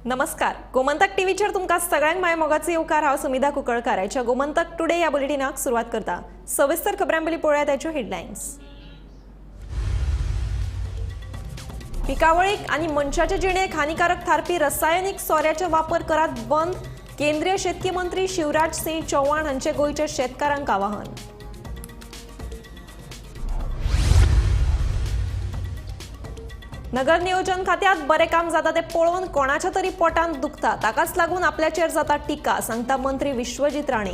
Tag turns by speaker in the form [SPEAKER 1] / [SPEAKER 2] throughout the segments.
[SPEAKER 1] नमस्कार, गोमंतक टीव्हीचेर तुमकां सगळ्यांक माय मोगाचो येवकार. हांव सुमिधा कुंकळकार. आयच्या गोमंतक टुडे ह्या बुलेटिनाक सुरवात करता. सविस्तर खबरां पयलीं पळोवया ताच्यो हेडलायन्स. पिकावळीक आनी मनशाचे जिणेक हानिकारक थारपी रसायनीक सोऱ्याचो वापर करात बंद. केंद्रीय शेतकी मंत्री शिवराज सिंह चौहान हांचे गोंयच्या शेतकारांक आवाहन. नगर नियोजन खात्यात बरें काम जाता ते पळोवन कोणाच्या तरी पोटांत दुखता, ताकाच लागून आपल्याचेर जाता टिका, सांगता मंत्री विश्वजीत राणे.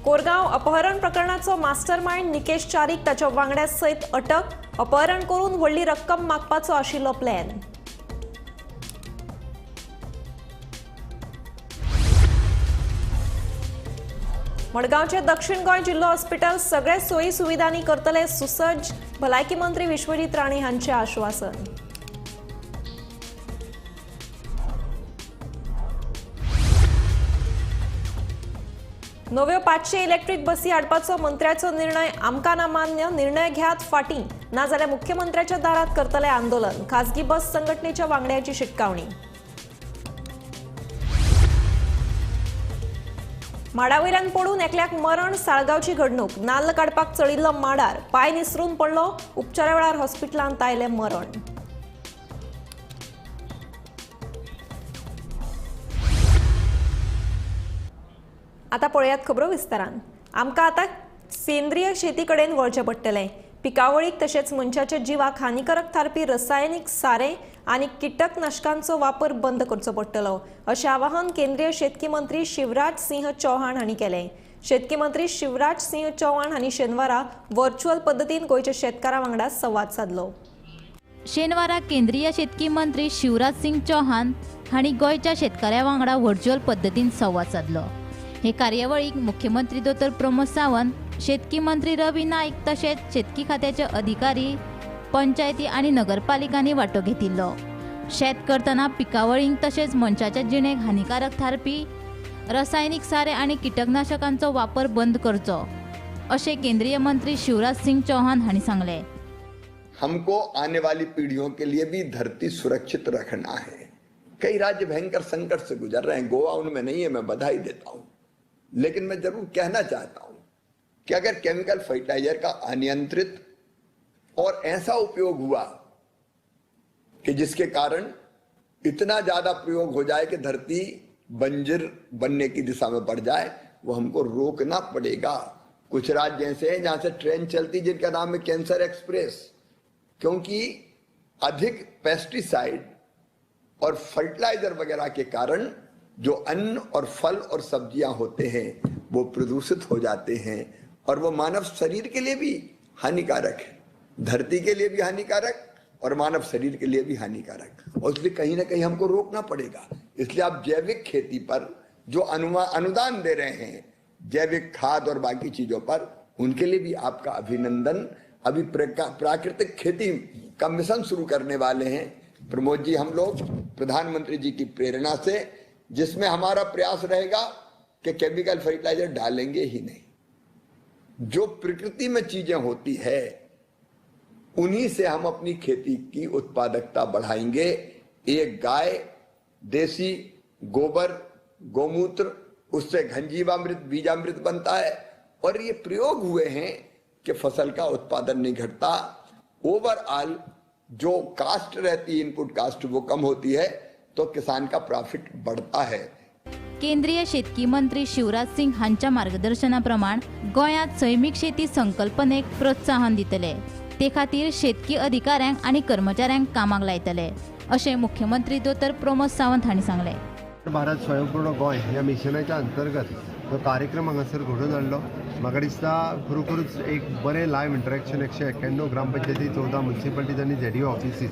[SPEAKER 1] कोरगांव अपहरण प्रकरणाचो मास्टरमाइंड निकेश चारीक ताच्या वांगड्या सयत अटक. अपहरण करून व्हडली रक्कम मागपाचो आशिल्लो प्लॅन. मडगांवचे दक्षिण गोंय जिल्हो हॉस्पिटल सगळे सोयी सुविधांनी करतले सुसज्ज, भलायकी मंत्री विश्वजीत राणे हांचे आश्वासन. नव्यो 500 इलेक्ट्रीक बसी हाडपाचो मंत्र्याचो निर्णय आमकां ना मान्य, निर्णय घेयात फाटीं, नाजाल्यार मुख्यमंत्र्याच्या दारात करतले आंदोलन, खासगी बस संघटनेच्या वांगड्यांची शिटकावणी. माडावयल्यान पडून एकल्याक मरण, साळगांवची घडणूक. नाल्ल काडपाक चडिल्लो माडार पांय निसरून पडलो, उपचारा वेळार हॉस्पिटलांत आयलें मरण. आतां पळयात खबरो विस्तारान. आमकां आतां सेंद्रीय शेती कडेन वळचें पडटलें. पिकावळीक तशेंच मनशाच्या जिवाक हानिकारक थारपी रसायनीक सारें आनी कीटकनाशकांचो वापर बंद करचो पडटलो, अशें आवाहन केंद्रीय शेतकी मंत्री शिवराज सिंह चौहान हांणी केलें. शेतकी मंत्री शिवराज सिंह चौहान हांणी शेनवारा व्हर्च्युअल पद्दतीन गोंयच्या शेतकारां वांगडा संवाद सादलो.
[SPEAKER 2] शेनवारा केंद्रीय शेतकी मंत्री शिवराज सिंह चौहान हांणी गोंयच्या शेतकारां वांगडा व्हर्च्युअल पद्दतीन संवाद सादलो. हे कार्यावळीक मुख्यमंत्री दोतोर प्रमोद सावंत, शेतकी मंत्री रवी नायक तशेंच शेतकी खात्याचे अधिकारी, पंचायती आनी नगरपालिकांनी वांटो घेतिल्लो. शेत करतना पिकावळींक तशेंच मनशाच्या जिणेक हानिकारक थारपी रसायनीक सारें आनी कीटकनाशकांचो वापर बंद करचो, अशें केंद्रीय मंत्री शिवराज सिंह चौहान हांणी सांगलें.
[SPEAKER 3] हमको आने वाली पीढ़ियों के लिए भी धरती सुरक्षित रखना है. कई राज्य भयंकर संकट से गुजर रहे हैं, गोवा उनमें नहीं है, मैं बधाई देता हूं. लेकिन मैं जरूर कहना चाहता हूं कि अगर केमिकल फर्टिलाइजर का अनियंत्रित और ऐसा उपयोग हुआ कि जिसके कारण इतना ज्यादा प्रयोग हो जाए कि धरती बंजर बनने की दिशा में बढ़ जाए, वो हमको रोकना पड़ेगा. कुछ राज्य ऐसे हैं जहां से ट्रेन चलती जिनका नाम है कैंसर एक्सप्रेस, क्योंकि अधिक पेस्टिसाइड और फर्टिलाइजर वगैरह के कारण जो अन्न और फल और सब्जियां होते हैं वो प्रदूषित हो जाते हैं और वो मानव शरीर के लिए भी हानिकारक है, धरती के लिए भी हानिकारक और मानव शरीर के लिए भी हानिकारक. और इसलिए कहीं ना कहीं हमको रोकना पड़ेगा. इसलिए आप जैविक खेती पर जो अनुदान दे रहे हैं, जैविक खाद और बाकी चीजों पर, उनके लिए भी आपका अभिनंदन. अभी प्राकृतिक खेती का मिशन शुरू करने वाले हैं प्रमोद जी, हम लोग प्रधानमंत्री जी की प्रेरणा से, जिसमें हमारा प्रयास रहेगा कि केमिकल फर्टिलाइजर डालेंगे ही नहीं. जो प्रकृति में चीजें होती है उन्हीं से हम अपनी खेती की उत्पादकता बढ़ाएंगे. एक गाय, देसी गोबर, गोमूत्र, उससे घनजीवामृत, बीजामृत बनता है. और ये प्रयोग हुए हैं कि फसल का उत्पादन नहीं घटता. ओवरऑल जो कास्ट रहती है, इनपुट कास्ट, वो कम होती है, तो किसान का प्रॉफिट बढ़ता है.
[SPEAKER 2] केंद्रीय शेतकी मंत्री शिवराज सिंह हांच्या मार्गदर्शना प्रमाण गोंयांत सैमीक शेती संकल्पनेक प्रोत्साहन दितले. ते खातीर शेतकी अधिकाऱ्यांक आनी कर्मचाऱ्यांक कामाक लायतले, अशें मुख्यमंत्री दोतोर प्रमोद सावंत हांणी सांगलें.
[SPEAKER 4] भारत स्वयंपूर्ण गोंय ह्या मिशनाच्या अंतर्गत जो कार्यक्रम हांगासर घडोवन हाडलो, म्हाका दिसता खरोखरूच एक बरें लायव इंटरेक्शन 191 ग्रामपंचायती, 14 मुन्सिपालिटीज आनी झेडीओ ऑफिसीस,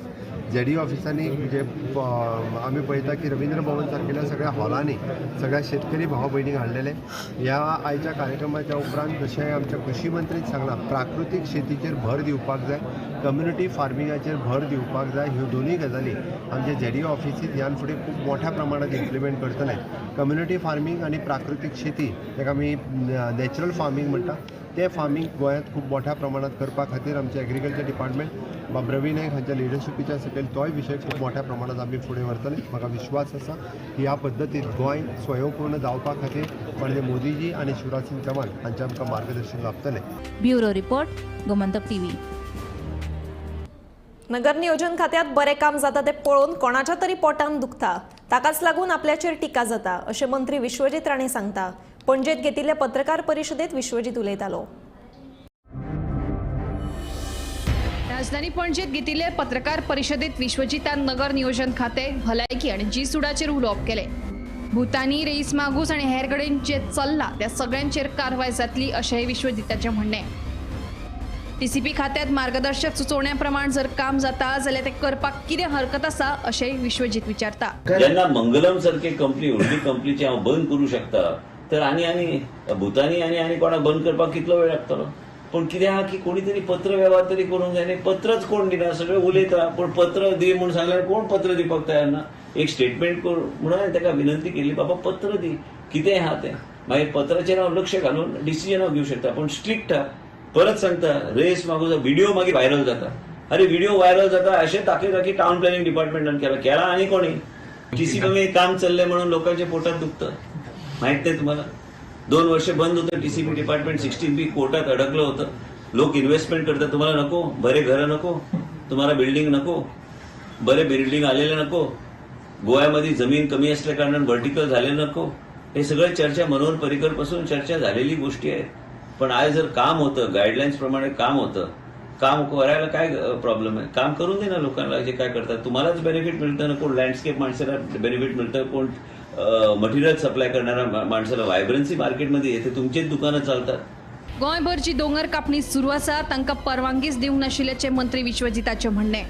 [SPEAKER 4] झेडीओ ऑफिसांनी जे आमी पळयता की रवींद्र भवन सारकेल्या सगळ्या हॉलांनी सगळ्या शेतकरी भाव भयणींक हाडलेले. ह्या आयच्या कार्यक्रमाच्या उपरांत जशें आमच्या कृशी मंत्रीन सांगलां, प्राकृतीक शेतीचेर भर दिवपाक जाय, कम्युनिटी फार्मिंगाचेर भर दिवपाक जाय. ह्यो दोनूय गजाली आमच्या झेडीओ ऑफिसीत ह्यान फुडें खूब मोठ्या प्रमाणात इम्प्लिमेंट करतले. कम्युनिटी फार्मींग आनी प्राकृतीक शेती, ताका आमी नॅचरल फार्मींग म्हणटा, ते फार्मींग गोंयांत खूब मोठ्या प्रमाणात करपा खातीर आमचे एग्रीकल्चर डिपार्टमेंट बाब रवी नायक हांच्या लिडरशिपीच्या सकयल तोय विशय खूब मोठ्या प्रमाणात आमी फुडें व्हरतले. म्हाका विश्वास आसा की ह्या पद्दतीन गोंय स्वयंपूर्ण जावपा खातीर माननीय मोदीजी आनी शिवराज सिंग चौहान हांचें आमकां मार्गदर्शन लाभतलें.
[SPEAKER 2] Bureau report, Gomantak TV.
[SPEAKER 1] नगर नियोजन खात्यात बरें काम जाता तें पळोवन कोणाच्या तरी पोटान दुखता, ताकाच लागून आपल्याचेर टिका जाता अशें मंत्री विश्वजीत राणे सांगता. पणजेत घेतिल्ले पत्रकार परिशदेत विश्वजीत उलयतालो.
[SPEAKER 5] राजधानी पणजेत घेतिल्ले पत्रकार परिशदेत विश्वजितान नगर नियोजन खाते, भलायकी आनी जी सुडाचेर उलोवप केलें. भूतानी, रेईस मागूस आनी हेर कडेन जे चल्ला त्या सगळ्यांचेर कारवाय जातली अशेंय विश्वजिताचें म्हणणें. टीसीपी खात्यात मार्गदर्शक सुचोवण्या प्रमाण जर काम जाता जाल्यार ते करपाक कितें हरकत आसा अशेंय विश्वजीत विचारता.
[SPEAKER 6] जेन्ना मंगलम सारखे कंपनी व्हडली कंपनीची हांव बंद करूं शकता तर आनी आनी भूतानी आनी आनी कोणाक बंद करपाक कितलो वेळ लागतलो. पूण कितें आहा की कोणी तरी पत्र व्यवहार तरी करूंक जाय न्ही. पत्रच कोण दिना, सगळे उलयता पूण पत्र दी म्हूण सांगल्यार कोण पत्र दिवपाक तयार ना. एक स्टेटमेंट कर म्हणून हांवें ताका विनंती केली, बाबा पत्र दी कितें आहा तें, मागीर पत्राचेर हांव लक्ष घालून डिसिजन हांव घेवं शकता. पूण स्ट्रिक्ट आहा. परत सांगता, रेस मागून व्हिडिओ मागीर व्हायरल जाता. अरे व्हिडिओ व्हायरल जाता अशें दाखयता की टावन प्लॅनिंग डिपार्टमेंटान केला केला आनी कोणी टीसीपी काम चल्लें म्हणून लोकांच्या पोटात दुखतं माहित नाही तुम्हाला. 2 वर्ष बंद होतं टीसीपी डिपार्टमेंट, 16B कोर्टात अडकलं होतं. लोक इन्व्हेस्टमेंट करतात, तुम्हाला नको बरे घरं नको, तुम्हाला बिल्डिंग नको, बरे बिल्डिंग आलेले नको, गोव्यामध्ये जमीन कमी असल्या कारणाने व्हर्टिकल झाले नको. हे सगळं चर्चा मनोहर पर्रीकर पासून चर्चा झालेली गोष्टी आहेत. पण आज जर काम होतं, गाईडलाईन्स प्रमाणे काम होतं, काम करायला काय प्रॉब्लेम आहे? काम करून दे ना लोकांना जे काय करतात. तुम्हालाच बेनिफिट मिळतं ना, कोण लँडस्केप माणसाला बेनिफिट मिळतं, कोण मटेरियल सप्लाय करणाऱ्या माणसाला. व्हायब्रन्सी मार्केटमध्ये येते, तुमचेच दुकानं चालतात.
[SPEAKER 5] गोंयभर जी दोंगर कापणी सुरू आसा तांकां परवानगीच दिवंक नाशिल्ल्याचें मंत्री विश्वजिताचें म्हणणें.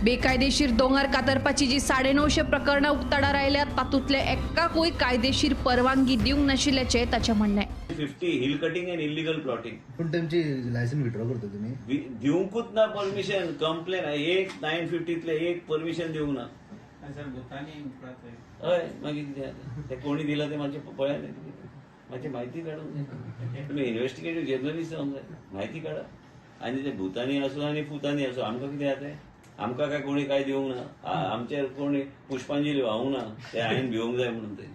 [SPEAKER 5] बेकायदेशीर दोंगर कातरपाची जी 950 प्रकरणां उक्ताडार आयल्यात तातूंतले एकाकूय कायदेशीर परवानगी दिवंक नाशिल्ल्याचें ताचें म्हणणें.
[SPEAKER 6] 50 hill cutting and illegal plotting.
[SPEAKER 7] पूण तेमची लायसन विड्रॉ करता तुमी?
[SPEAKER 6] दिवंकूच ना परमिशन. कंप्लेन एक 950तले एक परमिशन दिवंक ना. हय, मागीर कितें ते कोणी दिला ते मातशें पळया न्ही, मातशी म्हायती काडूंक जाय. तुमी इन्व्हेस्टिगेटीव जर्नलिस्ट जावंक जाय, म्हायती काडा. आनी ते भुतानी आसूं आनी फुतानी आसूं, आमकां कितें जाता? आमकां काय कोणी काय दिवंक ना, आमचेर कोणी पुष्पांजली व्हावंक ना, ते हांवें भिवंक जाय म्हणून ते.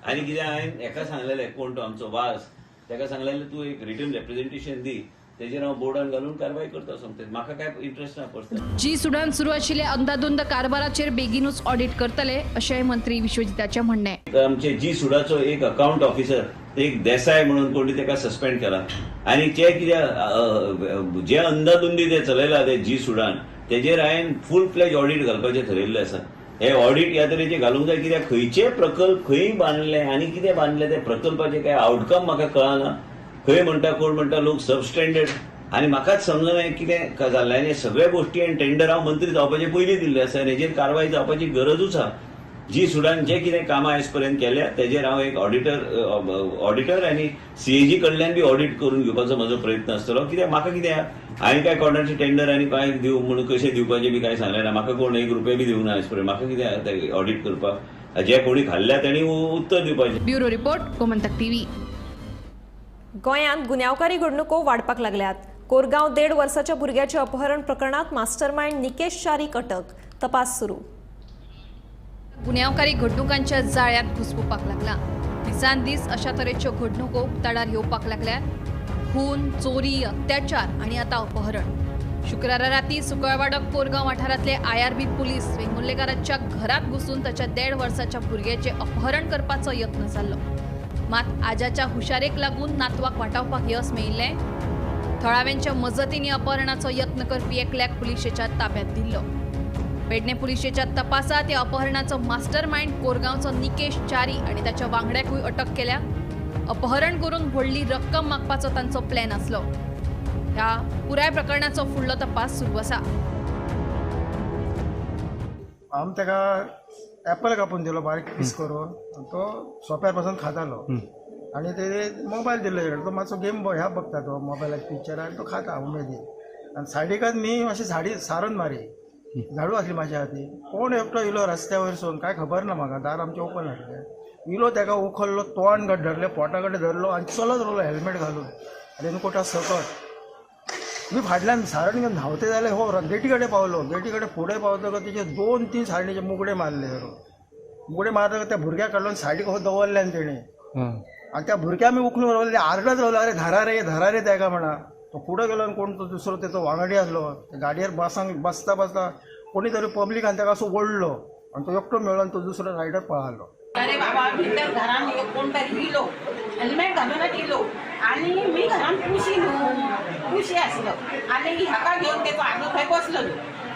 [SPEAKER 6] आनी कितें हांवें हेका सांगलेलें, कोण तो आमचो वास, तेका सांगलेलें तूं एक रिटर्न रेप्रेझेंटेशन दी, तेजेर हांव बोर्डान घालून कारवाय करता सोमतें. म्हाका काय इंट्रस्ट ना पर्सनल.
[SPEAKER 5] जी सुडान सुरू आशिल्ल्या अंदाधुंद कारभाराचेर बेगीनूच ऑडिट करतले अशेंय मंत्री विश्वजिताचें म्हणणें.
[SPEAKER 6] आमचे जी सुडाचो एक अकाउंट ऑफिसर एक देसाय म्हणून कोणी तेका सस्पेंड केला आनी ते कितें जे अंदाधुंदी ते चलयला ते जी सुडान, तेजेर हांवें फूल फ्लॅज ऑडिट घालपाचें थरयल्लें आसा. हे ऑडिट ह्या तरेचे घालूंक जाय कित्याक खंयचे प्रकल्प खंय बांदले आनी कितें बांदले ते प्रकल्पाचे काय आवटकम म्हाका कळना. खंय म्हणटा कोण म्हणटा लोक सबस्टँडर्ड आनी म्हाकाच समजना कितें जाल्लें. आनी सगळ्या गोश्टी आनी टेंडर हांव मंत्री जावपाचे पयलीं दिल्ले आसा आनी हेजेर कारवाय जावपाची गरजूच आहा. जी सुडान जे कितें कामां आयज पर्यंत केल्या तेजेर हांव एक ऑडिटर आनी सीएजी कडल्यान बी ऑडिट करून घेवपाचो म्हजो प्रयत्न आसतलो. कित्याक म्हाका कितें आहा, हांवें काय कोणाचे टेंडर आनी काय दिवं म्हणून कशें दिवपाचें बी कांय सांगलें ना. म्हाका कोण 1 रुपया बी दिवंक ना आयज पर्यंत. म्हाका कितें आहा तें ऑडिट करपाक, जे कोणी खाल्ल्या तांणी उत्तर दिवपाचें.
[SPEAKER 5] Bureau report, Gomantak TV.
[SPEAKER 1] गोंयांत गुन्यांवकारी घडणुको वाडपाक लागल्यात. कोरगांव 1.5 वर्साच्या भुरग्याच्या अपहरण प्रकरणात मास्टरमाइंड निकेश च्यारीक अटक, तपास सुरू.
[SPEAKER 5] गुन्यांवकारी घडणुकांच्या जाळ्यांत घुसपुपाक लागला. दिसान दीस अशा तरेच्यो घडणुको उक्ताडार येवपाक लागल्यात. खून, चोरी, अत्याचार आनी आतां अपहरण. शुक्रारा राती सुकळवाडो कोरगांव वाठारांतले आयआरबी पुलीस वेंगुर्लेकाराच्या घरात घुसून ताच्या 1.5 वर्साच्या भुरग्याचें अपहरण करपाचो यत्न जाल्लो. मात आजाच्या हुशारेक लागून नातवाक वाटावपाक यश मेळिल्लें. थळाव्यांच्या मजतीन अपहरणाचो यत्न करपी एकल्याक पुलिशेच्या ताब्यात दिल्लो. पेडणे पुलिशेच्या तपासात या अपहरणाचो मास्टरमाइंड कोरगांवचो निकेश च्यारी आनी ताच्या वांगड्याकूय अटक केल्या. अपहरण करून व्हडली रक्कम मागपाचो तांचो प्लॅन आसलो. ह्या पुराय प्रकरणाचो फुडलो तपास सुरू आसा.
[SPEAKER 8] आमी ताका एप्पल कापून दिलो बारीक पीस करून, तो सोप्यार पासून खातालो आनी ते मोबायल दिल्लो तेका, तो मातसो गेम ह्या बघता तो मोबायलार पिक्चर आनी तो खाता उमेदीन. आनी सायडीकच मी मातशी झाडी सारून मारी, झाडू आसली म्हाज्या हाती. कोण एकटो येयलो रस्त्या वयरसून काय खबर ना म्हाका, दार आमचें ओपन आसलें. इलो ताका उखल्लो, तोंड घट धरलें, पोटा कडेन धरलो आनी चलत रावलो हेल्मेट घालून रेनकोटा सकट. मी फाटल्यान सारण घेवन धांवते जाल्यार हो गेटी कडेन पावलो. गेटी कडेन फुडें पावतकच तेचे 2-3 सारणीचे मुगडे मारले. मुगडे मारतकच त्या भुरग्याक काडलो आनी सायडीक हो दवरले आनी तेणें आनी त्या भुरग्याक आमी उखलून रावले, आरडत रावले, अरे धरा रे धरा रे ताका म्हणा. तो फुडें गेलो आनी कोण तो दुसरो तेचो वांगडी आसलो, गाडयेर बसांक बसता बसता कोणी तरी पब्लिकान ताका असो ओडलो आनी तो एकटो मेळ्ळो आनी तो दुसरो रायडर पळालो.
[SPEAKER 9] अरे बाबा भितर घरान कोण तरी इलो, हेल्मेट घालूनच इलो आनी मी घरान कुशी न्हू, कुशी आसलो आनी ह्याका घेवन तेचो आजो थंय बसलो.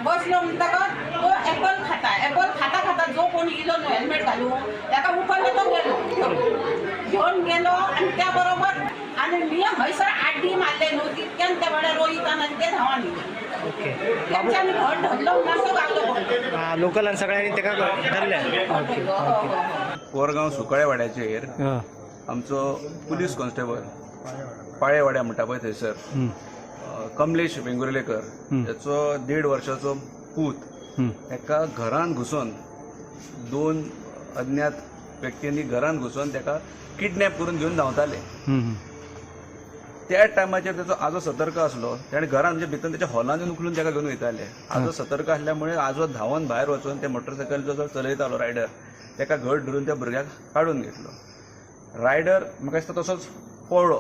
[SPEAKER 9] बसलो म्हणटकच तो एपल खाता, एपल खाता खाता जो कोण इलो न्हू हेल्मेट घालून ताका उखल्लो, तो गेलो घेवन गेलो आनी त्या बरोबर आनी मी हयसर आड्डी मारले न्हू तितक्यान त्या वेळार रोहितान आनी ते धांवान गेले. तेंच्यांनी घर धरलो म्हणून तो गावलो.
[SPEAKER 10] लोकलान सगळ्यांनी ताका धरले.
[SPEAKER 11] कोरगांव सुकाळेवाड्याचेर आमचो पुलीस कॉन्स्टेबल पाळेवाड्या म्हणटा पळय थंयसर कमलेश वेंगुर्लेकर हेचो 1.5 वर्साचो पूत ताका घरान घुसोन 2 अज्ञात व्यक्तींनी घरान घुसोन ताका किडनॅप करून घेवन धांवताले. त्या टायमाचेर ताचो आजो सतर्क आसलो, ताणें घरान म्हणजे भितर त्याच्या हॉलान येवन उखलून ताका घेवन वयताले. आजो सतर्क आसल्यामुळे आजो धांवन भायर वचून ते मोटरसायकल जो चलयतालो रायडर ताका घट धरून त्या भुरग्याक काडून घेतलो. रायडर म्हाका दिसता तसोच पळ्ळो.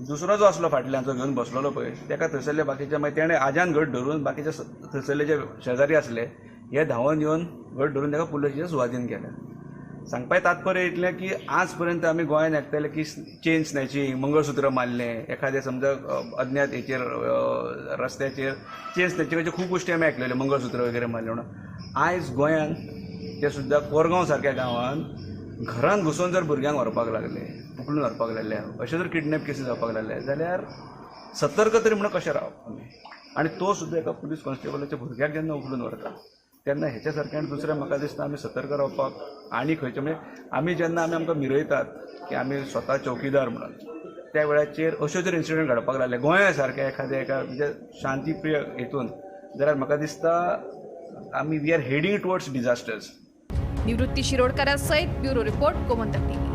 [SPEAKER 11] दुसरो जो आसलो फाटल्यान जो घेवन बसलेलो पळय ताका थंयसरले बाकीचे मागीर तेणें आज्यान घट धरून बाकीचे थंयसरले जे शेजारी आसले हे धांवन येवन घट धरून ताका पुलिसेच्या सुवादीन केले. सांगपाचें तात्पर्य इतलें की आज पर्यंत आमी गोंयान आयकताले की चेन स्नॅचिंग, मंगळसूत्र मारलें एखादें समजा अज्ञात हेचेर रस्त्याचेर चेन स्नॅचिंगाच्यो खूब गोश्टी आमी आयकलेल्यो, मंगळसूत्र वगैरे मारलें म्हणून. आयज गोंयान ते सुद्दां कोरगांव सारक्या गांवांत घरान घुसून जर भुरग्यांक व्हरपाक लागले, उखलून व्हरपाक लागले, अशे जर किडनॅप केसी जावपाक लागले जाल्यार सतर्क तरी म्हणून कशें रावप आमी. आनी तो सुद्दां एका पुलीस कॉन्स्टेबलाच्या भुरग्याक जेन्ना उखलून व्हरता तेन्ना हेच्या सारकें आनी दुसरें म्हाका दिसता आमी सतर्क रावपाक आनी खंयचें म्हणजे आमी जेन्ना आमी आमकां मिरयतात की आमी स्वता चौकीदार म्हणून त्या वेळाचेर अश्यो जर इन्सिडंट घडपाक लागले गोंया सारक्या एखाद्या एका म्हणजे शांतीप्रिय हेतून जाल्यार म्हाका दिसता आमी we are heading towards disasters.
[SPEAKER 5] निवृत्ती शिरोडकारा सयत ब्युरो रिपोर्ट, गोमंतक टीव्ही.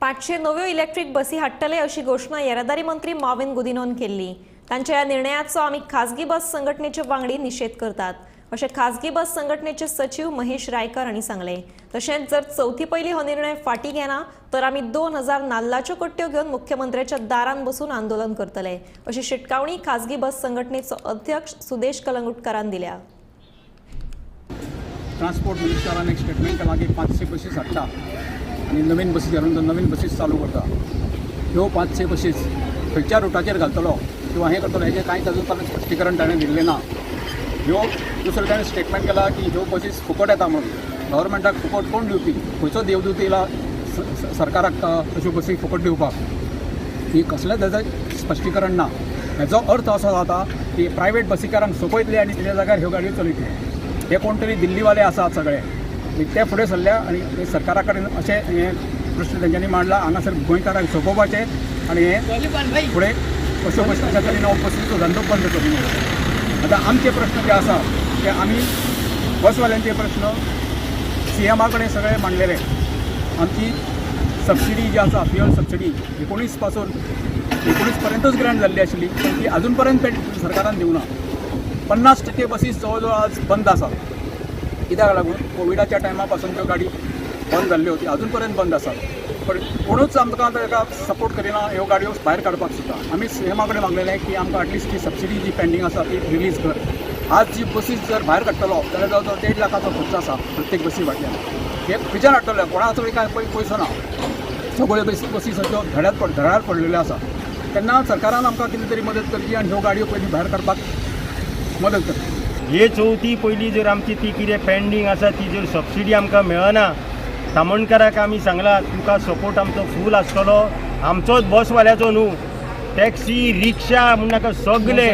[SPEAKER 1] 500 नव्यो इलेक्ट्रीक बसी हाडटले अशी घोशणा येरादारी मंत्री माविन गुदिनोन केल्ली. तांच्या ह्या निर्णयाचो आमी खाजगी बस संघटनेचे वांगडी निशेध करतात अशें खाजगी बस संघटनेचे सचीव महेश रायकर हांणी सांगलें. तशेंच जर चवथी पयलीं हो निर्णय फाटीं घेना तर आमी 2000 नाल्लाच्यो कट्ट्यो घेवन मुख्यमंत्र्याच्या दारान बसून आंदोलन करतले अशी शिटकावणी खाजगी बस संघटनेचो अध्यक्ष सुदेश कलंगुटकारान दिल्या.
[SPEAKER 12] ट्रान्सपोर्ट मिनिस्टरान एक स्टेटमेंट केलां की 500 बसीस हाडटा आनी नवीन बसीस हाडून तो नवीन बसीस चालू करता. ह्यो 500 बसीस खंयच्या रुटाचेर घालतलो किंवा हें करतलो हेजें कांयच अजून पर्यंत स्पश्टीकरण ताणें दिल्लें ना. ह्यो दुसरें ताणें स्टेटमेंट केलां की ह्यो बसीस फुकट येता म्हणून. गव्हर्मेंटाक फुकट कोण दिवपी, खंयचो देवदूत येयला सरकाराक अश्यो बसी फुकट दिवपाक, ही कसलें ताचें स्पश्टीकरण ना. हेजो अर्थ असो जाता की प्रायवेट बसीकारांक सोंपयतले आनी तेच्या जाग्यार ह्यो गाडयो चलयतले. हे कोण तरी दिल्लीवाले आसात सगळे ते फुडें सरल्या आनी सरकारा कडेन अशें हें प्रश्न तेंच्यांनी मांडला. हांगासर गोंयकारांक सोंपोवपाचें आनी हें फुडें अश्यो बसी अशा तरेन हो बसीचो धंदो बंद करून. आतां आमचे प्रश्न जे आसा ते आमी बसवाल्यांचे प्रश्न सीएमा कडेन सगळे मांडलेले. आमची सबसिडी जी आसा फ्युअल सबसिडी 19 पासून 19 पर्यंतच ग्रँट जाल्ली आशिल्ली, पण ती अजून पर्यंत सरकारान दिवना. 50% बसीस जवळ जवळ आज बंद आसा. कित्याक लागून कोविडाच्या टायमा पासून त्यो गाडी बंद जाल्ल्यो ती अजून पर्यंत बंद आसात. पण कोणूच आमकां ताका सपोर्ट करिना ह्यो गाडयो भायर काडपाक सुद्दां. आमी सीएमा कडेन मागलेलें की आमकां एटलिस्ट ती सबसिडी जी पेंडींग आसा ती रिलीज कर. आज जी बसीस जर भायर काडटलो जाल्यार जवळ जवळ 1.5 लाखाचो खर्च आसा प्रत्येक बसी फाटल्यान. हे खंयच्यान हाडटले, कोणाचो कांय पयसो ना. सगळ्यो बसी सगळ्यो धड्यार पडलेल्यो आसा. तेन्ना सरकारान आमकां कितें तरी मदत करची आनी ह्यो गाडयो पयलीं भायर काडपाक मदत करची.
[SPEAKER 10] हे चवथी पयलीं जर आमची ती कितें पेंडींग आसा ती जर सबसिडी आमकां मेळना, तामणकाराक आमी सांगलां तुका सपोर्ट आमचो फूल आसतलो. आमचोच बसवाल्याचो न्हू, टॅक्सी रिक्षा म्हूण नाका सगळे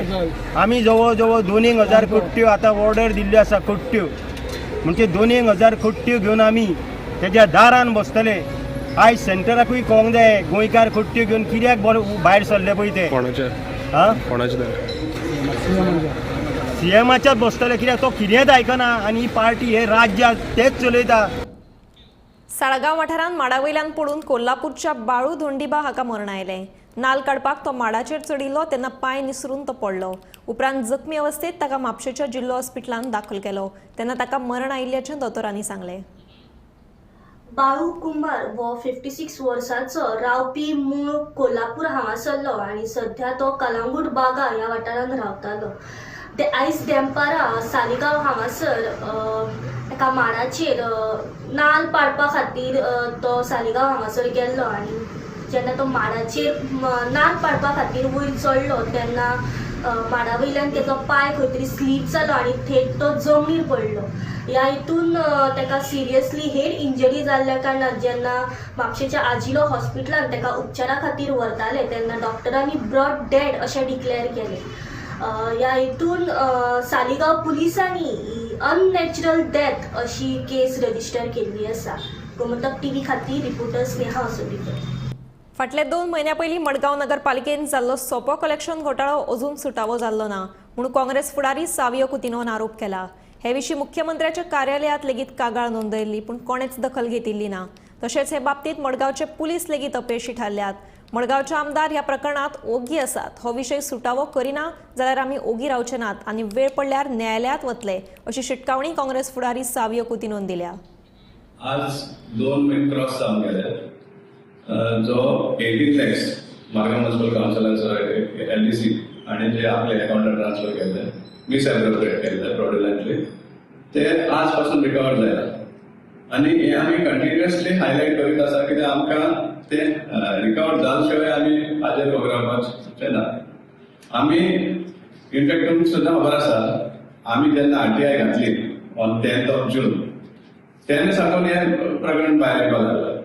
[SPEAKER 10] आमी जवळ जवळ 2000 कट्ट्यो आतां ऑर्डर दिल्ल्यो आसा. कट्ट्यो म्हणजे 2000 कट्ट्यो घेवन आमी तेज्या दारान बसतले. आयज सेंटराकूय कळोंक जाय गोंयकार कट्ट्यो घेवन कित्याक भायर सरले पळय ते. सीएमाच्याच बसतले कित्याक तो कितेंच आयकना आनी ही पार्टी हे राज्य तेच चलयता.
[SPEAKER 1] साळगांव वाठारांत माडा वयल्यान पडून कोल्हापूरच्या बाळू धोंडीबा हाका मरण आयलें. नाल काडपाक तो माडाचेर चडिल्लो तेन्ना पांय निसरून तो पडलो. उपरांत जखमी अवस्थेत ताका म्हापशेच्या जिल्लो हॉस्पिटलांत दाखल केलो तेन्ना ताका मरण आयिल्ल्याचें दोतोरांनी सांगलें.
[SPEAKER 13] बाळू कुंभार हो 56 वर्सांचो रावपी मूळ कोल्हापूर हांगासरलो आनी सध्या तो कलांगूट बागा ह्या वाठारांत रावतालो. ते आयज देंपारा सालिगांव हांगासर एका माडाचेर नाल पाडपा खातीर तो सालिगांव हांगासर गेल्लो आनी जेन्ना तो माडाचेर नाल पाडपा खातीर वयर चडलो तेन्ना माडा वयल्यान तेजो पांय खंय तरी स्लीप जालो आनी थेट तो जमनीर पडलो. ह्या हितून ताका सिरियसली हेड इंजरी जाल्ल्या कारणान जेन्ना म्हापशेच्या आजिलो हॉस्पिटलान ताका उपचारा खातीर व्हरताले तेन्ना डॉक्टरांनी ब्रॉड डेड अशें डिक्लेअर केलें. ह्या हितून सालिगांव पुलिसांनी अननॅचरल डेथ अशी केस रजिस्टर केल्ली आसा. गोमंतक टीव्ही खातीर रिपोर्टर स्नेहा असोलीकर.
[SPEAKER 1] फाटले 2 म्हयन्या पयलीं मडगांव नगरपालिकेन जाल्लो सोपो कलेक्शन घोटाळो अजून सुटावो जाल्लो ना म्हूण काँग्रेस फुडारी सावियो कुतिनोन आरोप केला. हे विशीं मुख्यमंत्र्याच्या कार्यालयांत लेगीत कागाळ नोंदयल्ली पूण कोणेच दखल घेतिल्ली ना. तशेंच हे बाबतींत मडगांवचे पुलीस लेगीत अपेशी थारल्यात. मडगांवचे आमदार ह्या प्रकरणांत ओगी आसात. हो विशय सुटावो करिना जाल्यार आमी ओगी रावचे नात आनी वेळ पडल्यार न्यायालयांत वतले अशी शिटकावणी काँग्रेस फुडारी सावियो कुतिनोन दिल्या.
[SPEAKER 14] आज 2 म्हयने क्रॉस जावन गेले जो 18 लॅक्स मार्गांव म्युनिसिपल कावन्सिलाचो एलडीसी आनी जे आपले अकाउंटार ट्रान्सफर केल्ले मिसएप्रोप्रिएट केल्ले फ्रॉड्युलंटली ते आज पासून रिकवर जायना आनी हे आमी कंटिन्युअसली हायलायट करीत आसा कित्याक आमकां ते रिकवर जाल शिवाय आमी हाजेर प्रोग्रामाचे ना. आमी इनफॅक्ट तुमकां सुद्दां खबर आसा आमी जेन्ना आरटीआय घातली ऑन 10th of June तेन्ना साकून हें प्रकरण भायर येवपाक लागलां.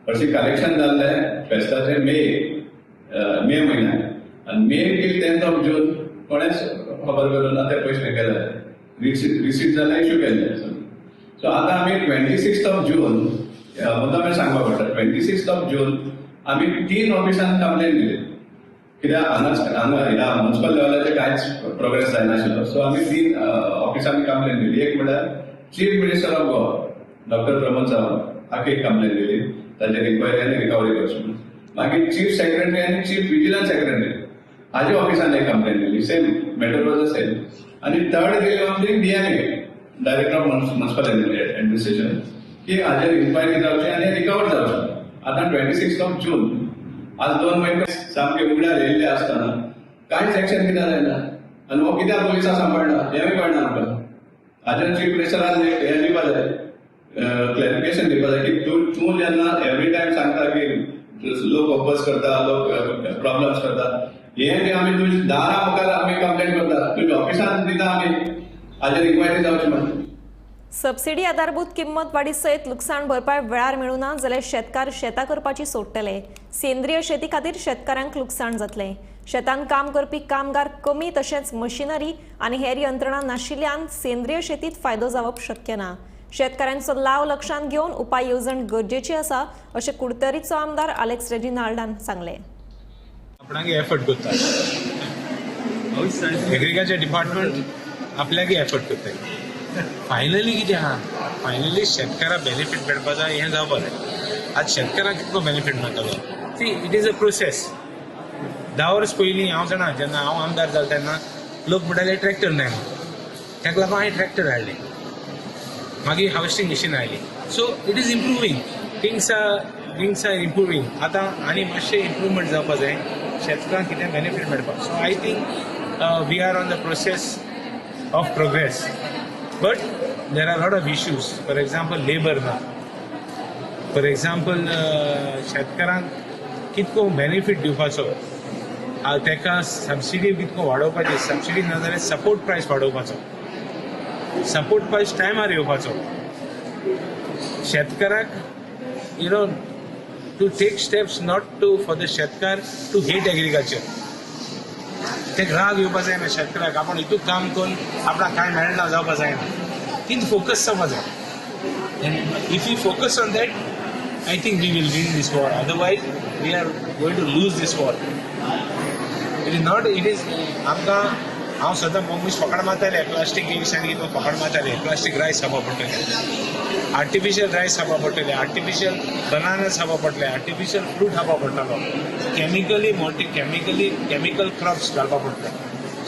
[SPEAKER 14] हरशीं कलेक्शन जाल्लें फेस्ताचें मे मे म्हयन्याक आनी मे टील 10th of June कोणेच खबर करूं ना ते पयशे गेले रिसीट जाल्यार इशू केल्ले. सो आतां आमी 26th of June मुद्दाम सांगपाक पडटा 26th of June आमी 3 ऑफिसान कंप्लेन दिली कित्याक हांगा हांगा ह्या म्युनिसिपल लेवलाचेर कांयच प्रोग्रेस जायनाशिल्लो. सो आमी 3 ऑफिसांनी कंप्लेन दिली. एक म्हळ्यार chief minister of Goa doctor Pramod Sawant हाका एक कंप्लेन दिली ताचेर इन्क्वायरी आनी रिकवरी करची म्हणून. मागीर चीफ सेक्रेटरी आनी चीफ विजिलन्स सेक्रेटरी हाजे ऑफिसान एक कंप्लेन दिली same matter was the same. आनी थर्ड दिली आमची DMA director of municipal administration की हाजेर इन्क्वायरी जावची आनी रिकवर जावची. आतां 26th of June आज 2 म्हयने सामके उगड्यार येयल्ले आसतना कांयच एक्शन कित्याक जायना आनी हो कित्याक पुलिसां सांबाळना हेंवूय कळना आमकां. हाजेर चीफ मिनिस्टरान हें दिवपा जाय क्लॅरिफिकेशन दिवपा जाय की तूं तूं जेन्ना एवरी टायम सांगता की लोक ओपोज करता लोक प्रॉब्लम्स करता हें जें आमी तुज्या दारा मुखार आमी कंप्लेन करता तुज्या ऑफिसान दिता आमी हाजेर इन्क्वायरी जावची म्हणून.
[SPEAKER 1] सबसिडी आधारभूत किंमत वाडी सयत लुकसाण भरपाय वेळार मेळूना जाल्यार शेतकार शेतां करपाची सोडटले. सेंद्रीय शेती खातीर शेतकारांक लुकसाण जातलें. शेतांत काम करपी कामगार कमी तशेंच मशिनरी आनी हेर यंत्रणा नाशिल्ल्यान सेंद्रीय शेतीत फायदो जावप शक्य ना. शेतकारांचो लाव लक्षांत घेवन उपाय येवजण गरजेची आसा अशें कुडतरीचो आमदार आलेक्स रेजिनाल्डान सांगलें.
[SPEAKER 15] आपणाक एफर्ट करता एग्रीकल्चर डिपार्टमेंट आपल्याक एफर्ट करता. फायनली कितें आहा फायनली शेतकाराक बेनिफीट मेळपा जाय हें जावपा जाय. आज शेतकाराक कितलो बेनिफीट मेळटलो see it is a process. 10 वर्स पयलीं हांव जाणा जेन्ना हांव आमदार जालो तेन्ना लोक म्हणटाले ट्रॅक्टर ना ताका लागून हांवें ट्रॅक्टर हाडले मागीर हार्वेस्टींग मशीन आयली. So it is improving things are improving. आतां आनी मातशें इम्प्रूवमेंट जावपा जाय शेतकारांक कितें बेनिफीट मेळपाक. So I think we are on the process of progress but there are lot of issues. For example labour ना फॉर एग्जाम्पल शेतकारांक कितको बेनिफीट दिवपाचो ताका सबसिडी कितको वाडोवपाची सबसिडी ना जाल्यार सपोर्ट प्रायस वाडोवपाचो सपोर्ट प्रायस टायमार येवपाचो शेतकाराक you know to take steps not to for the शेतकार टू हेट एग्रीकल्चर. ते राग येवपा जायना शेतकाराक आपूण हितून काम करून आपणाक कांय मेळना जावपा जायना तीन फोकस जावपा जाय. If you focus on that I think we will win this war. Otherwise we are going to lose this war. It is not it is आमकां हांव सदां मनीस फकाणां मारताले प्लास्टीक दिसांनी कितें फकाणां मारताले प्लास्टीक रायस खावपा पडटलें. आर्टिफिशियल रायस खावपा पडटले, आर्टिफिशियल बनानास खावपा पडटले, आर्टिफिशियल फ्रूट खावपा पडटलो, केमिकली मोटे केमिकली केमिकल क्रॉप्स घालपा पडटले.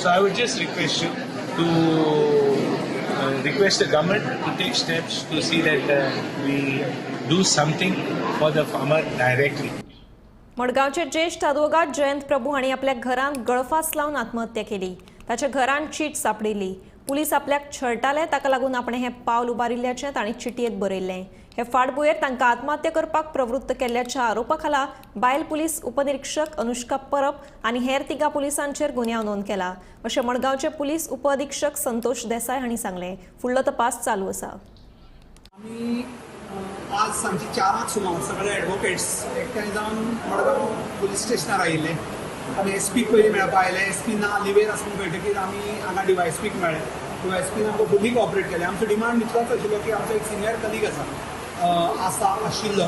[SPEAKER 15] So I would just request you to request the government to take steps to see that we do something for the farmer directly.
[SPEAKER 1] मडगांवचे ज्येष्ठ आदवोगाद जयंत प्रभू हांणी आपल्या घरांत गळफास लावन आत्महत्या केली. ताच्या घरांत चीट सापडिल्ली. पुलीस आपल्याक छळटाले, ताका लागून आपणें हें पावल उबारिल्ल्याचें तांणी चिटयेंत बरयल्लें. हे फाटभुंयेर तांकां आत्महत्या करपाक प्रवृत्त केल्ल्याच्या आरोपा खाला बायल पुलीस उपनिरीक्षक अनुष्का परब आनी हेर 3 पुलिसांचेर गुन्यांव नोंद केला, अशें मडगांवचे पुलीस उपअधिक्षक संतोष देसाय हांणी सांगलें. फुडलो तपास चालू आसा.
[SPEAKER 16] आमी आज सांजचे 4 सुमार सगळे एडवोकेट्स एकठांय जावन मडगांव पुलीस स्टेशनार आयिल्ले. आमी एस पीक पयलीं मेळपा आयले. एस पी ना लिवेर आसून कळटकीर आमी हांगा डीवायएसपीक मेळ्ळे. डीवायएसपीन आमकां फुली कॉपरेट केलें. आमचो डिमांड इतलोच आशिल्लो की आमचो एक सिनियर कलीग आसा आशिल्लो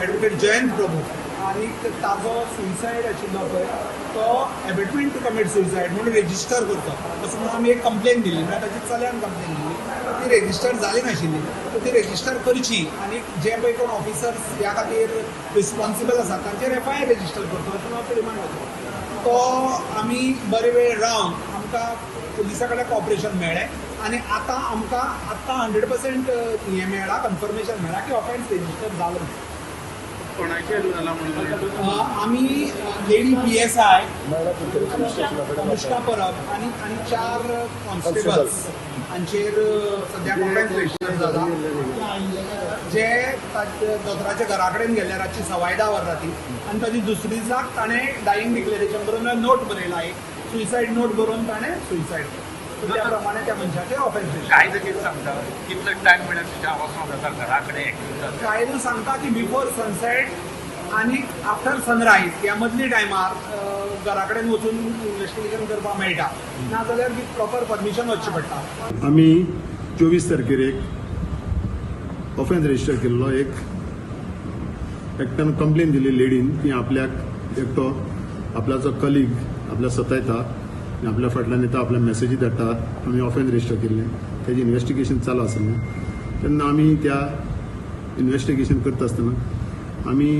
[SPEAKER 16] एडवोकेट जयंत प्रभू, आनी ताजो सुसायड आशिल्लो पळय तो एबेटमेंट टू कमीट सुसायड म्हणून रेजिस्टर करचो असो म्हणून आमी एक कंप्लेन दिली. म्हळ्यार ताची चल्यान कंप्लेन दिली, ती रेजिस्टर जाली नाशिल्ली, तर ती रेजिस्टर करची आनी जे पळय कोण ऑफिसर्स ह्या खातीर रिस्पॉन्सिबल आसा तांचेर एफआयआर रेजिस्टर करचो अशें म्हणून आमचो डिमांड आशिल्लो. तो आमी बरे वेळ रावन आमकां पुलिसा कडेन कॉपरेशन मेळ्ळें आनी आतां आमकां आतां 100% हें मेळ्ळां, कन्फर्मेशन मेळ्ळां की ऑफेन्स रेजिस्टर जालो. आमी लेडी PSI Anushka Parab आनी 4 कॉन्स्टेबल्स हांचेर सद्याक ऑफेन्स रेजिस्टर जाला, जे दोतोराच्या घरा कडेन गेल्ले रातची 10:15 वरां राती आनी ताजी दुसरी दिसाक ताणें डायींग डिक्लेरेशन बरोवन नोट बरयला, एक सुसायड नोट बरोवन ताणें सुसायड केलो. त्या प्रमाणे त्या मनशाचेर ऑफेन्स रजिस्टर.
[SPEAKER 17] कायदो कितें सांगता, कितलो टायम मेळ्ळ्यार तुज्या वचोंक जाता घरा कडेन?
[SPEAKER 16] कायदो सांगता की बिफोर सनसेट आनी आफ्टर सनरायज ह्या मदली टायमार घरा कडेन वचून इन्वेस्टिगेशन करपाक मेळटा, नाजाल्यार वीथ प्रॉपर परमिशन वचचें पडटा.
[SPEAKER 18] आमी 24 तारखेर एक ऑफेन्स रजिस्टर केल्लो. एकट्यान कंप्लेन दिली लेडीन की आपल्याक एकटो आपल्याचो कलीग आपल्या सतायता, आपल्या फाटल्यान येता, आपल्या मॅसेजी धाडटा. आमी ऑफेन्स रजिस्टर केल्लें, तेजें इन्वेस्टिगेशन चालू आसलें. तेन्ना आमी त्या इन्वेस्टिगेशन करता आसतना आमी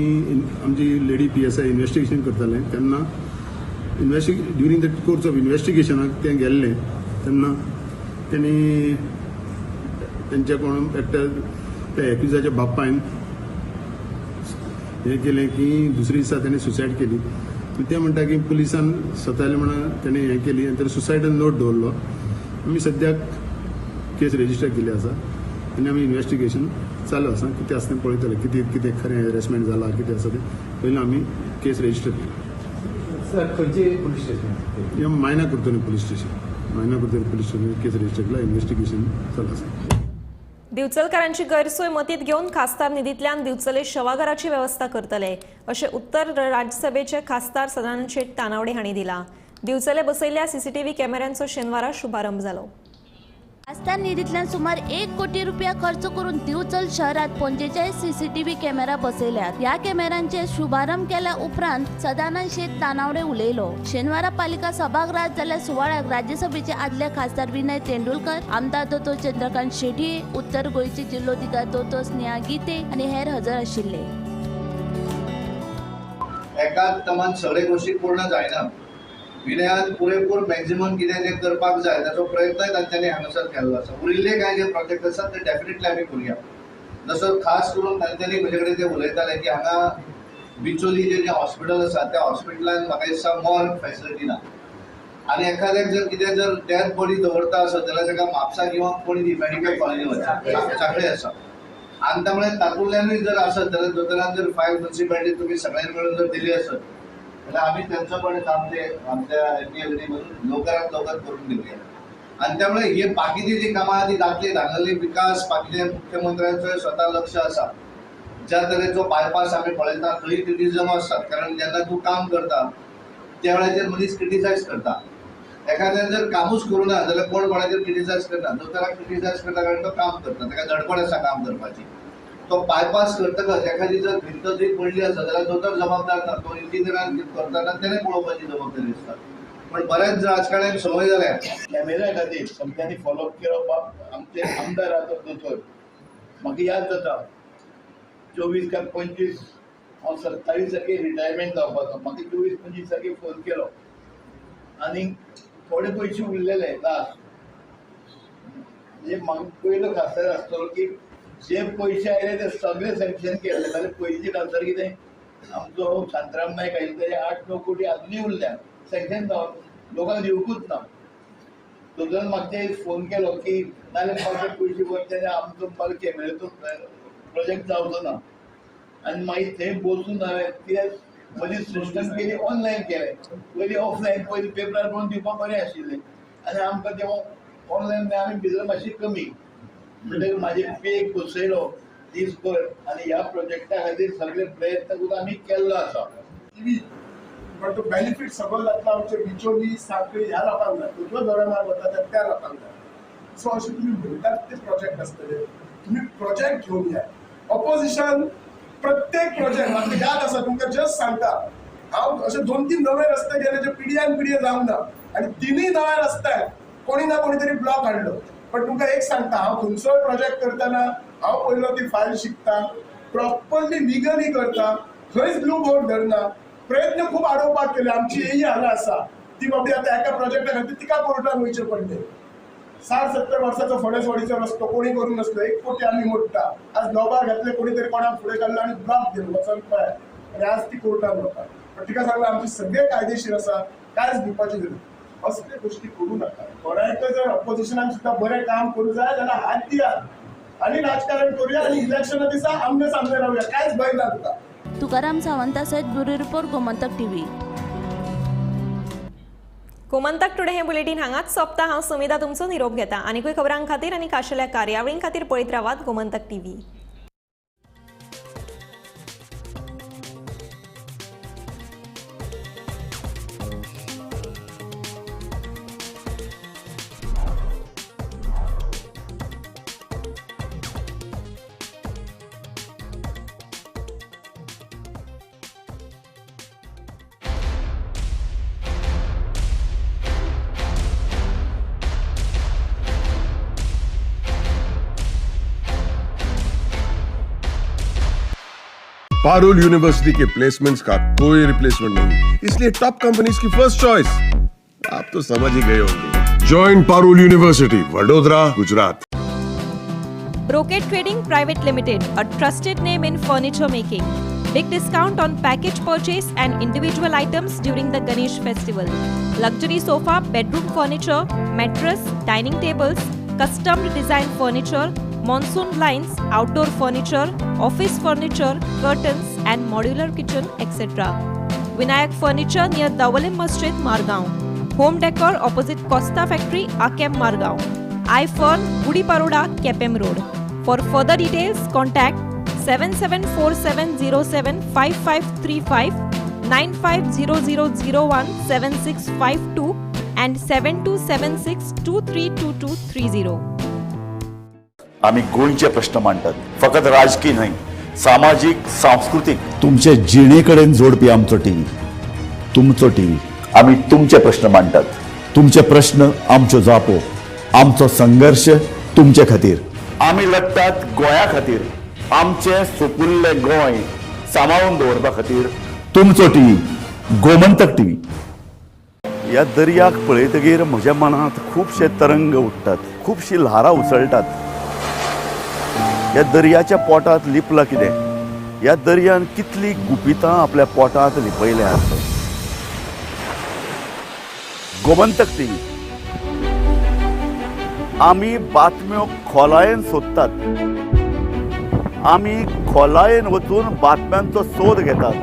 [SPEAKER 18] आमची लेडी PSI investigation करताले. तेन्ना ड्युरींग the course of इन्वेस्टिगेशनाक तें गेल्लें तेन्ना तेणी तेंच्या कोण एकट्या त्या एक्युजाच्या बापायन हें केलें की दुसरे दिसा तेणें सुसायड केली. ते म्हणटा की पुलिसान सतायलें म्हणून तेणें हें केली आनी सुसायड नोट दवरलो. आमी सद्याक केस रजिस्टर केली आसा आनी आमी इन्वेस्टिगेशन चालू आसा. कितें आसा तें पळयतले, कितें कितें खरें हॅरेसमेंट जाला कितें आसा तें पयलीं आमी केस रजिस्टर केली.
[SPEAKER 17] सर, खंयचे पुलीस स्टेशन?
[SPEAKER 18] हें Maina Curtorim police station, Maina Curtorim police station case register केला, इन्वेस्टिगेशन चालू आसा.
[SPEAKER 1] दिवचलकारांची गैरसोय मतींत घेवन खासदार निधींतल्यान दिवचले शवाघराची वेवस्था करतले अशें उत्तर राज्यसभेचे खासदार सदानंद शेट तानावडे हांणी दिलां. दिवचले बसयल्ल्या सीसीटीव्ही कॅमेऱ्यांचो शेनवारा शुभारंभ जालो.
[SPEAKER 19] खासदार निधींतल्यान सुमार 1 कोटी रुपया खर्च करून दिवचल शहरात 45 सीसीटीव्ही कॅमेरा बसयल्यात. ह्या कॅमेरांचे शुभारंभ केल्या उपरांत सदानंद शेट तानावडे उलयलो. शेनवारा पालिका सभागृहात जाल्ल्या सुवाळ्याक राज्यसभेचे आदले खासदार विनय तेंडुलकर, आमदार दोतोर चंद्रकांत शेट्ये, उत्तर गोंयचे जिल्लोधिकारी दोतोर स्नेहा गीते आनी हेर हजर आशिल्ले.
[SPEAKER 20] एकाच तमान सगळे गोष्टी पूर्ण जायना. विनयान पुरेपूर मॅक्झिमम कितें जें करपाक जाय ताचो प्रयत्नय तांच्यांनी हांगासर केल्लो आसा. उरिल्ले कांय जे प्रोजेक्ट आसात ते डेफिनेटली आमी करुया. जसो खास करून तांच्यांनी म्हजे कडेन ते उलयताले की हांगा बिचोली जें हॉस्पिटल आसा त्या हॉस्पिटलान म्हाका दिसता मॉर्ग फॅसिलिटी ना आनी एखाद्याक जर कितें जर डेथ बॉडी दवरता आसत जाल्यार ताका म्हापसा किंवा पणजी मेडिकल कॉलेजी वचचें सांखळे आसा आनी त्यामुळे तातूंतल्यानूय जर आसत जाल्यार दोतोरान जर 5 म्युनिसिपालिटी तुमी सगळ्यांनी मेळून जर दिली आसत जाल्यार आमी त्यांचं पण काम ते आमच्या एमपी मधून लवकरात लवकर करून घेऊया. आणि त्यामुळे हे बाकीची जी कामां आहा ती जातली. हांगासरली विकास बाकीचे मुख्यमंत्र्यांचो स्वता लक्ष आसा. ज्या तरेचो बायपास आमी पळयता थंय क्रिटिझम आसतात, कारण जेन्ना तूं काम करता त्या वेळाचेर मनीस क्रिटिसायज करता. एखाद्यान जर कामूच करूं ना जाल्यार कोण कोणाचेर क्रिटिसायज करना. दोतोराक क्रिटिसायज करता कारण तो काम करता, ताका धडपड आसा काम करपाची. तो बायपास करतकच एखादी जर भिंत जरी पडली आसा जाल्यार दोतोर जबाबदार ना, तो इंजिनियरान करतना तेणें पळोवपाची जबाबदारी आसता. पण बऱ्याच राजकारण्यांक संवय जाल्या
[SPEAKER 21] कॅमेरा खातीर सगळ्यांनी फॉलोअप केलो. बाब आमचे आमदार आसा दोतोर म्हाका याद जाता 24 काय 25 हांव 27 तारखेक रिटायरमेंट जावपाचो. म्हाका 24-25 तारखेक फोन केलो आनी थोडे पयशे उरलेले लास्ट. म्हणजे म्हाका पयलो खासदार आसतलो की जे पयशे आयले ते सगळे सँक्शन केले. जाल्यार पयलींचे खासदार कितें आमचो शांतराम नायक आयिल्लो तेजे 8-9 कोटी आजुनूय उरल्या सँक्शन जावन लोकांक दिवकूच ना. दोतोरान म्हाका ते फोन केलो की नाजाल्यार म्हाका पयशे वयता आनी आमचो म्हाका कॅमेराचो प्रोजेक्ट जावचो ना. आनी मागीर थंय बसून हांवें कित्याक म्हजी सिस्टम केली ऑनलायन केलें. पयलीं ऑफलायन पयलीं पेपरार बरोवन दिवपाक बरें आशिल्लें आनी आमकां तें ऑनलायन आमी भितर मातशी कमी म्हणटकीर म्हाजे पेक बसयलो दीसभर आनी ह्या प्रोजेक्टा खातीर सगळे प्रयत्न करून आमी केल्लो आसा.
[SPEAKER 22] पण तो बेनिफीट सगळो जातलो आमचे बिचोली सांखळी ह्या लोकांक जाय, कुठलो दोळे वता त्या लोकांक जाय. सो अशें तुमी म्हणटात ते प्रोजेक्ट आसतले, तुमी प्रोजेक्ट घेवन या. ऑपोजिशन प्रत्येक प्रोजेक्ट म्हाका याद आसा, तुमकां जस्ट सांगता हांव, अशे 2-3 नवे रस्ते गेले जे पिढ्यान पिढये जावंक ना आनी तिनूय नव्या रस्त्याक कोणी ना कोणी तरी ब्लॉक हाडलो. पण तुमकां एक सांगता, हांव खंयचोय प्रोजेक्ट करतना हांव पयलो ती फायल शिकता, प्रॉपरली लिगली करता, खंयच ब्लू बोर्ड धरना. प्रयत्न खूब आडोवपाक केले. आमची एई हांगा आसा ती बाबडी आतां एका प्रोजेक्टा खातीर तिका कोर्टान वयचें पडलें. 60-70 वर्साचो फणसवाडीचो रस्तो कोणी करूंक नासलो, 1 कोटी आमी मोडटा. आज लोबार घातले कोणी तरी कोणाक फुडें काडलो आनी ब्लॉक दिलो वचून पळय, आनी आज ती कोर्टान वता. पण तिका सांगलां आमचे सगळे कायदेशीर आसा, कांयच दिवपाची गरज. असले गोष्टी करूं नाका. कोणाकय जर ऑपोजिशनान सुद्दां बरें काम करूं जाय जाल्यार हात दियात आनी राजकारण करूया आनी इलेक्शना दिसा आमने सामने रावया, कांयच भंय ना तुका.
[SPEAKER 19] तुकाराम सावंता सहित bureau report, Gomantak TV.
[SPEAKER 1] Gomantak today हें बुलेटीन हांगाच सोंपता. हांव सुमिता तुमचो निरोप घेता. आनीकूय खबरां खातीर आनी खाशेल्या कार्यावळीं खातीर पळयत रावात Gomantak TV.
[SPEAKER 23] Parul university K placements का कोई रिप्लेसमेंट नहीं, इसलिए टॉप कंपनीज की फर्स्ट चॉइस। आप तो समझ ही गए होंगे। Join Parul university, Vadodara, Gujarat.
[SPEAKER 1] Brocade Trading Private Limited, a trusted name in furniture making. Big discount on package purchase and individual items during the Ganesh festival. Luxury sofa, bedroom furniture, mattress, dining tables, custom design furniture, monsoon blinds, outdoor furniture, office furniture, curtains and modular kitchen, etc. Vinayak Furniture near Davalim Masjid, Margaon. Home Decor opposite Costa Factory, Akem, Margaon. iFern, Gudi Paroda, Kepem Road. For further details, contact 7747075535, 9500017652 and 7276232230.
[SPEAKER 24] आमी गोंयचे प्रश्न मांडटात, फकत राजकीय न्हय, सामाजीक, सांस्कृतीक, तुमचे जिणे कडेन जोडपी आमचो टीव्ही, तुमचो टीव्ही. आमी तुमचे प्रश्न मांडटात, तुमचे प्रश्न आमच्यो जापो, आमचो संघर्श तुमचे खातीर. आमी लढटात गोंया खातीर, आमचें सुपुल्लें गोंय सांबाळून दवरपा खातीर. तुमचो टीव्ही, गोमंतक टीव्ही. ह्या दर्याक पळयतगीर म्हज्या मनांत खुबशे तरंग उठ्ठात, खुबशीं ल्हारां उसळटात. ह्या दर्याच्या पोटांत लिपलां कितें? ह्या दर्यान कितलीं गुपितां आपल्या पोटांत लिपयल्यांत? गोमंतक टीव्ही. आमी बातम्यो खोलायेन सोदतात, आमी खोलायेन वचून बातम्यांचो सोद घेतात.